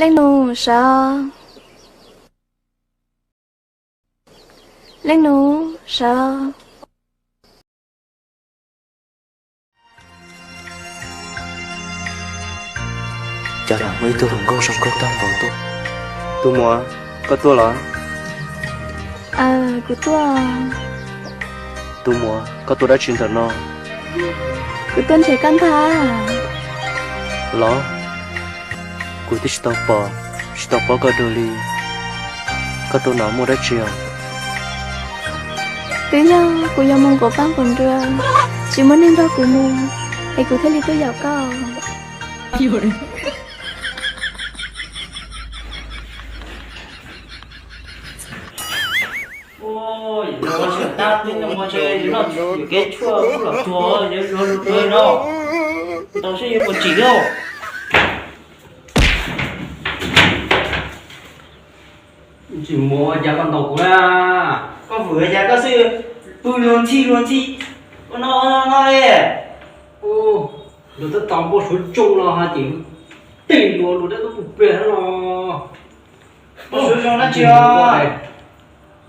Leej nus sawv. Leej nus sawv. Cas lam muaj ib tug hluas nkauj zoo nkauj tag npaum tuaj. Tus muam, koj tuaj los? Aw, kuv tuaj. Tus muam, koj tuaj dab tsi ntawm no? Kuv tuaj nrhiav koj ntag. Los, kuv twb tsis tau pom, tsis tau paub koj dua li. Koj tuaj no muaj dab tsi os? Twb yog kuv yuav mus nquas paj nquas nrua, tsis muaj neeg nrog kuv mus, es kuv thiaj li tuaj yaum koj. Tab tib no noj yuam kev tshuaj los tuag, yuav luag luag no, tau seb yuav puas tsim lauj. Tsis muaj cas koj ntaus kuv na. Koj vwm cas koj xwb, pw luag ntxhi luag ntxhi, ua no no li. Luag tab tom npau suav zoo los hais tias tej luag luag tab tom pw pem no. Npau suav zoo dab tsi os?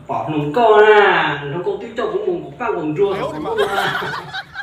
Pom hluas nkauj na, hluas nkauj twb coj kuv mus nquas paj nquas nrua thaum kuv nquas.